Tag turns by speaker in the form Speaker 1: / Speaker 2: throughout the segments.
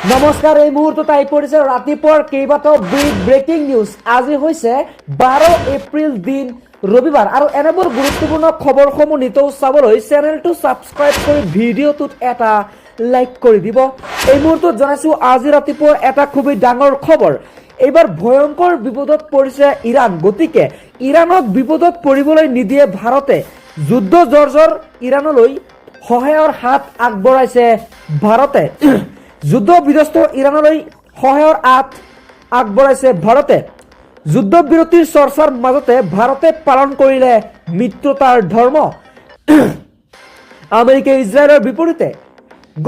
Speaker 1: নমস্কাৰ, এই মুহূৰ্তত আহি পৰিছে ৰাতিপুৱাৰ কেইবাটাও ব্ৰেকিং নিউজ। আজি হৈছে 12 এপ্ৰিল, দিন ৰবিবাৰ। আৰু এনেবোৰ গুৰুত্বপূৰ্ণ খবৰসমূহ নিতৌ চাবলৈ চেনেলটো ছাবস্ক্ৰাইব কৰি ভিডিঅ'টোত এটা লাইক কৰি দিব। এই মুহূৰ্তত জনাইছো আজি ৰাতিপুৱাৰ এটা খুবেই ডাঙৰ খবৰ। এইবাৰ ভয়ংকৰ বিপদত পৰিছে ইৰাণ। গতিকে ইৰাণক বিপদত পৰিবলৈ নিদিয়ে ভাৰতে। যুদ্ধ জৰ্জৰ ইৰাণলৈ সহায়ৰ হাত আগবঢ়াইছে ভাৰতে। যুদ্ধ বিধ্বস্ত ইৰাণলৈ সহায়ৰ হাত আগবঢ়াইছে ভাৰতে। যুদ্ধবিৰতিৰ চৰ্চাৰ মাজতে ভাৰতে পালন কৰিলে মিত্ৰতাৰ ধৰ্ম। আমেৰিকা ইজৰাইলৰ বিপৰীতে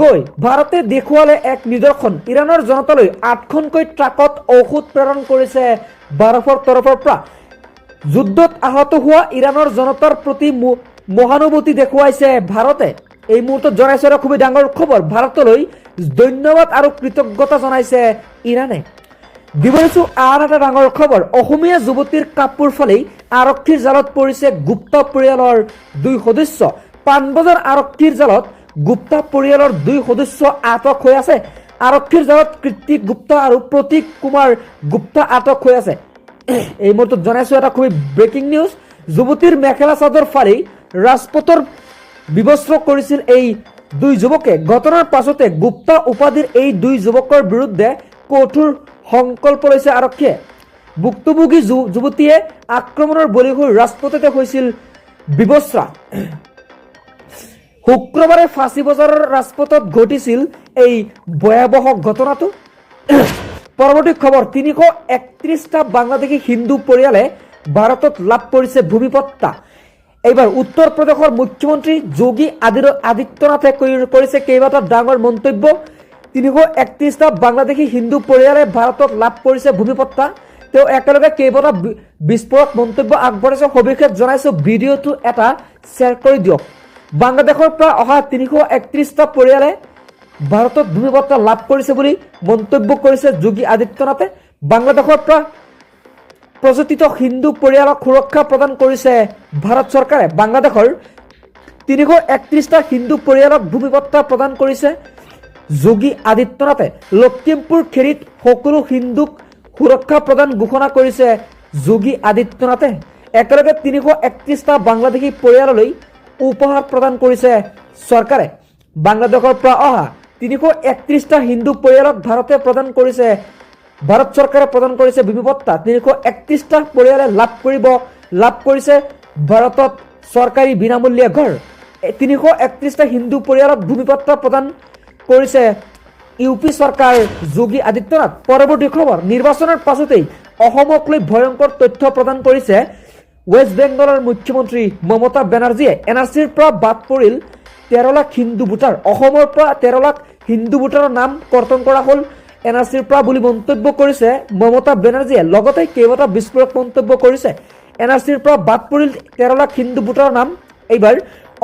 Speaker 1: গৈ ভাৰতে দেখুৱালে এক নিদৰ্শন। ইৰাণৰ জনতালৈ আঠখনকৈ ট্ৰাকত ঔষধ প্ৰেৰণ কৰিছে ভাৰতৰ তৰফৰ পৰা। যুদ্ধত আহত হোৱা ইৰাণৰ জনতাৰ প্ৰতি মহানুভূতি দেখুৱাইছে ভাৰতে। এই মুহূৰ্তত জনাইছে এটা খুবেই ডাঙৰ খবৰ। ভাৰতলৈ ধন্যবাদ আৰু কৃতজ্ঞতা জনাইছে ইৰাণে। দিব লৈছো আন এটা ডাঙৰ খবৰ। অসমীয়া যুৱতীৰ কাপোৰ ফালি আৰক্ষীৰ জালত পৰিছে গুপ্তা পৰিয়ালৰ দুই সদস্য। পাণবজাৰ আৰক্ষীৰ জালত গুপ্তা পৰিয়ালৰ দুই সদস্য আটক হৈ আছে। আৰক্ষীৰ জালত কীৰ্তি গুপ্তা আৰু প্ৰতীক কুমাৰ গুপ্তা আটক হৈ আছে। এই মুহূৰ্তত জনাইছো এটা খুবেই ব্ৰেকিং নিউজ। যুৱতীৰ মেখেলা চাদৰ ফালি ৰাজপথৰ বিবস্ত্ৰ কৰিছিল এই দুই যুৱকে। ঘটনাৰ পাছতে গুপ্তা উপাধিৰ এই দুই যুৱকৰ বিৰুদ্ধে কঠোৰ সংকল্প লৈছে আৰক্ষীয়ে। ভুক্তভোগী যুৱতীয়ে আক্ৰমণৰ বলি হৈ ৰাজপথতে হৈছিল বিবস্ত্ৰা। শুক্ৰবাৰে ফাঁচী বজাৰৰ ৰাজপথত ঘটিছিল এই ভয়াৱহ ঘটনাটো। পৰৱৰ্তী খবৰ, 331টা বাংলাদেশী হিন্দু পৰিয়ালে ভাৰতত লাভ কৰিছে ভূমিপট্টা। এইবাৰ উত্তৰ প্ৰদেশৰ মুখ্যমন্ত্ৰী যোগী আদিত্যনাথে কৰিছে কেইবাটাও ডাঙৰ মন্তব্য। 331টা বাংলাদেশী হিন্দু পৰিয়ালে ভাৰতত লাভ কৰিছে ভূমিপট্টা। তেওঁ একেলগে কেইবাটাও বিস্ফোৰক মন্তব্য আগবঢ়াইছে। সবিশেষ জনাইছো, ভিডিঅ'টো এটা শ্বেয়াৰ কৰি দিয়ক। বাংলাদেশৰ পৰা অহা 331টা পৰিয়ালে ভাৰতত ভূমিপট্টা লাভ কৰিছে বুলি মন্তব্য কৰিছে যোগী আদিত্যনাথে। বাংলাদেশৰ পৰা প্ৰব্ৰজিত হিন্দু পৰিয়ালক সুৰক্ষা প্ৰদান কৰিছে ভাৰত চৰকাৰে। বাংলাদেশৰ 331টা হিন্দু পৰিয়ালক ভূমিপট্টা প্ৰদান কৰিছে যোগী আদিত্যনাথে। লখিমপুৰ খেৰীত সকলো হিন্দুক সুৰক্ষা প্ৰদান ঘোষণা কৰিছে যোগী আদিত্যনাথে। একেলগে 331টা বাংলাদেশী পৰিয়াললৈ উপহাৰ প্ৰদান কৰিছে চৰকাৰে। বাংলাদেশৰ পৰা অহা 331টা হিন্দু পৰিয়ালক ভাৰতে প্ৰদান কৰিছে, ভাৰত চৰকাৰে প্ৰদান কৰিছে ভূমিপট্টা। 331টা পৰিয়ালে লাভ কৰিছে ভাৰতত চৰকাৰী বিনামূলীয়া ঘৰ। 331টা হিন্দু পৰিয়ালক ভূমিপট্টা প্ৰদান কৰিছে ইউ পি চৰকাৰ যোগী আদিত্যনাথ। পৰৱৰ্তী খবৰ, নিৰ্বাচনৰ পাছতেই অসমক লৈ ভয়ংকৰ তথ্য প্ৰদান কৰিছে ৱেষ্ট বেংগলৰ মুখ্যমন্ত্ৰী মমতা বেনাৰ্জীয়ে। এন আৰ চিৰ পৰা বাদ পৰিল 13 লাখ হিন্দু ভোটাৰ। অসমৰ পৰা 13 লাখ হিন্দু ভোটাৰৰ নাম কৰ্তন কৰা হ'ল এন আৰ চিৰ পৰা বুলি মন্তব্য কৰিছে মমতা বেনাৰ্জীয়ে। লগতে কেইবাটাও বিস্ফোৰক মন্তব্য কৰিছে। এন আৰ চিৰ পৰা বাদ পৰিল 13 লাখ হিন্দু ভোটাৰৰ নাম। এইবাৰ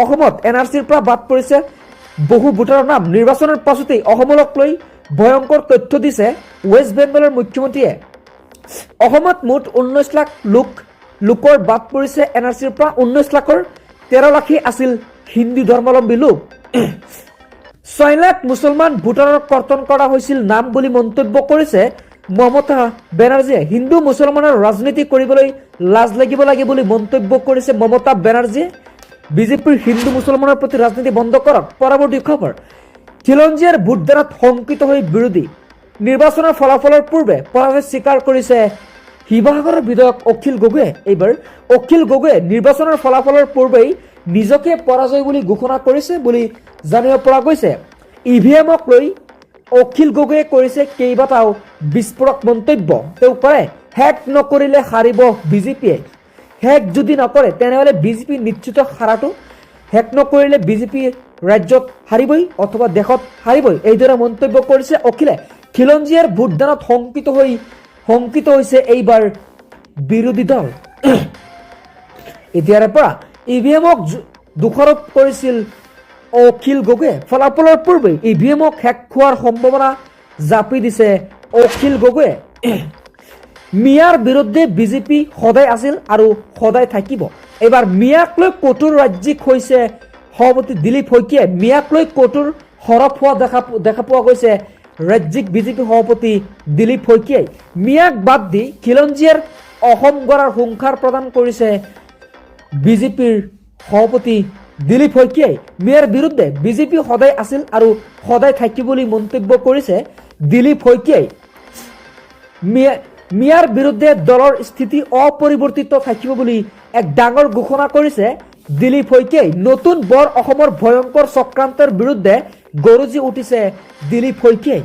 Speaker 1: অসমত এন আৰ চিৰ পৰা বাদ পৰিছে বহু ভোটাৰৰ নাম। নিৰ্বাচনৰ পাছতেই অসমক লৈ ভয়ংকৰ তথ্য দিছে ৱেষ্ট বেংগলৰ মুখ্যমন্ত্ৰীয়ে। অসমত মুঠ 19 লাখ লোকৰ বাদ পৰিছে এন আৰ চিৰ পৰা। 19 লাখৰ 13 লাখেই আছিল হিন্দু ধৰ্মাৱলম্বী লোক। 6 লাখ মুছলমান ভোটাৰৰ কৰ্তন কৰা হৈছিল নাম বুলি মন্তব্য কৰিছে মমতা বেনাৰ্জীয়ে। হিন্দু মুছলমানৰ ৰাজনীতি কৰিবলৈ লাজ লাগিব লাগে বুলি মন্তব্য কৰিছে মমতা বেনাৰ্জীয়ে। বিজেপিৰ হিন্দু মুছলমানৰ প্ৰতি ৰাজনীতি বন্ধ কৰক। পৰৱৰ্তী খবৰ, খিলঞ্জীয়াৰ ভোটদানত শংকিত হৈ বিৰোধী। নিৰ্বাচনৰ ফলাফলৰ পূৰ্বে পৰাজয় স্বীকাৰ কৰিছে শিৱসাগৰৰ বিধায়ক অখিল গগৈয়ে। এইবাৰ অখিল গগৈয়ে নিৰ্বাচনৰ ফলাফলৰ পূৰ্বেই নিজকে পৰাজয় বুলি ঘোষণা কৰিছে বুলি জানিব পৰা গৈছে। ই ভি এমক লৈ অখিল গগৈয়ে কৰিছে কেইবাটাও বিস্ফোৰক মন্তব্য। তেওঁ কয়, হেক নকৰিলে হাৰিব বিজেপিয়ে। হেক যদি নকৰে, তেনেহ'লে বিজেপি নিশ্চিত হাৰাটো। হেক নকৰিলে বিজেপি ৰাজ্যত হাৰিবই অথবা দেশত হাৰিবই, এইদৰে মন্তব্য কৰিছে অখিলে। খিলঞ্জীয়াৰ ভোটদানত শংকিত হৈছে এইবাৰ বিৰোধী দল। এতিয়াৰে পৰা ই ভি এমক দোষাৰোপ কৰিছিল অখিল গগৈয়ে। ফলাফলৰ পূৰ্বেই ই ভি এমক হেক খোৱাৰ সম্ভাৱনা জাপি দিছে অখিল গগৈয়ে। মিয়াৰ বিৰুদ্ধে বিজেপি সদায় আছিল আৰু সদায় থাকিব। এইবাৰ মিয়াক লৈ কঠোৰ ৰাজ্যিক হৈছে সভাপতি দিলীপ শইকীয়াই। মিয়াক লৈ কঠোৰ সৰব হোৱা দেখা দেখা পোৱা গৈছে। ৰাজ্যিক বিজেপি সভাপতি দিলীপ শইকীয়াই। মিয়াক বাদ দি খিলঞ্জীয়াৰ অসম গঢ়াৰ হুংকাৰ প্ৰদান কৰিছে বিজেপিৰ সভাপতি দিলীপ শইকীয়াই। মিয়াৰ বিৰুদ্ধে বিজেপি সদায় আছিল আৰু সদায় থাকিব বুলি মন্তব্য কৰিছে দিলীপ শইকীয়াই। মিয়াৰ বিৰুদ্ধে দলৰ স্থিতি অপৰিৱৰ্তিত থাকিব বুলি এক ডাঙৰ ঘোষণা কৰিছে দিলীপ শইকীয়াই। নতুন বৰ অসমৰ ভয়ংকৰ চক্ৰান্তৰ বিৰুদ্ধে গৰজি উঠিছে দিলীপ শইকীয়াই।